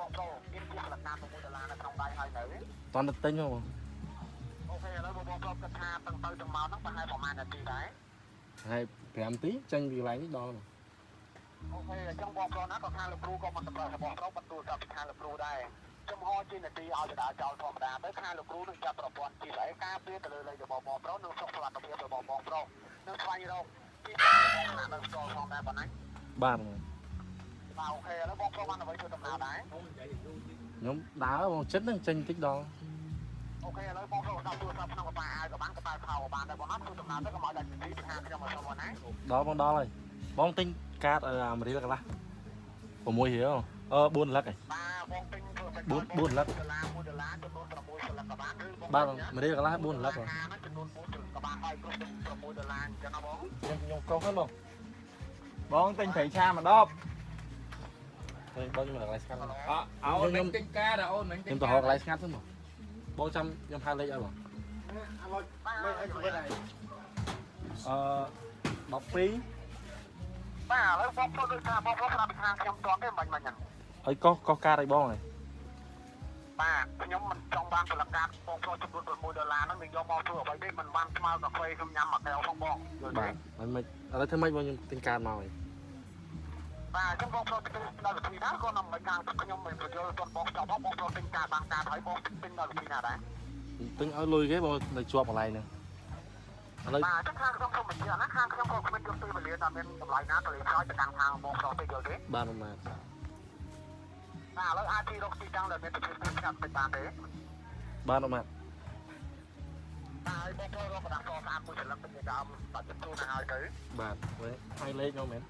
បងប្រុសមានជាផលិតកម្ម6ដុល្លារនៅក្នុងដៃហើយនៅ តន់ទៅទិញហ៎បង OK ឥឡូវបងប្រុសគិតថាទាំងទៅទាំងមកហ្នឹងប្រហែលប្រហែលនាទីដែរ ហើយ5នាទីចេញពីកន្លែងនេះដល់បង OK អញ្ចឹងបងប្រុសណាក៏ខាងលោកគ្រូក៏មិនតម្រូវឲ្យបងប្រុសបន្ទូលប្រាប់ពីខាងលោកគ្រូដែរចំហជានាទីឲ្យដដែលចោលធម្មតាទៅខាងលោកគ្រូនឹងចាប់ប្រព័ន្ធ GPS ការពារទៅលើលេខរបស់បងប្រុសនិងសុខសុវត្ថិភាពរបស់បងប្រុសនិងស្វែងរកទីតាំងរបស់ថ្នាក់នៅផ្ទាល់ផងដែរប៉ុណ្ណា បាទបង បាទ OK ឥឡូវបងប្រុសបានអ្វីធ្វើដំណើរដែរ ខ្ញុំដើរបងចិត្តនឹងចេញតិចដល់ OK ឥឡូវបងប្រុសដាក់ទូរស័ព្ទក្នុងកប៉ាល់អាវក៏បានកប៉ាល់ខោក៏បានដែរបងណាធ្វើដំណើរទៅកុំឲ្យដាច់នាទីពីខាងខ្ញុំមកសុំបងណា ដល់បងដល់ហើយបងទិញកាតអាមួយរៀលកន្លះ6រៀលអឺ4លឹកហើយ បាទបងទិញធ្វើ 4 4លឹក ដុល្លារ1ដុល្លារចំនួន6សន្លឹកក៏បានឬបង បាទមួយរៀលកន្លះ4លឹកបង ចំនួន4ក៏បានហើយគ្រប់6ដុល្លារអញ្ចឹងណាបង ខ្ញុំកោសហ្នឹងបង បងទិញត្រីឆាមួយដប បងបងខ្ញុំកន្លែងស្ងាត់ អអូនមិនទិញកាតអូនមិនទិញ ខ្ញុំទៅរកកន្លែងស្ងាត់ហ្នឹងបងបងចាំខ្ញុំហៅលេខឲ្យបង អត់មិនអីជីវិតហើយ អឺ12 បាទឥឡូវបងប្រុសដូចថាបងប្រុសស្រាប់ពីខាងខ្ញុំតន់ទេបាញ់បាញ់ហ្នឹង ឲ្យកោសកោសកាតឲ្យបងហើយ បាទខ្ញុំមិនចង់បានផលកាតបងប្រុសចំនួន6ដុល្លារហ្នឹងនឹងយកមកធ្វើអ្វីទេមិនបានស្មើកាហ្វេខ្ញុំញ៉ាំមួយកែវផងបងយល់ទេ បាទហើយមិនឥឡូវធ្វើម៉េចបងខ្ញុំទិញកាតមកហើយ បាទអញ្ចឹងបងប្រុសទិញដល់វិធីណាក៏នឹងមិនខាងខ្ញុំមិនបញ្យល់ទាន់បងចប់បងប្រុសទិញកាតបានកាតហើយបងទិញដល់វិធីណាដែរ ទិញឲ្យលុយគេបងនៅជាប់កន្លែងហ្នឹងឥឡូវ បាទអញ្ចឹងខាងខ្ញុំសូមបញ្ជាក់ណាខាងខ្ញុំក៏គ្មានយកពេលវេលាថាមានតម្លៃណាទៅលេខឲ្យទៅកាន់ខាងបងប្រុសទេយល់ទេ បាទបងបាទ បាទឥឡូវអាចទីរកទីតាំងដែលមានប្រសិទ្ធភាពស្ងាត់តិចបានទេ បាទបងបាទ បាទហើយបងប្រុសរកក្រដាសស្អាតមួយសន្លឹកទៅដើមបាច់ជូនទៅហើយទៅ បាទហើយលេខខ្ញុំមែន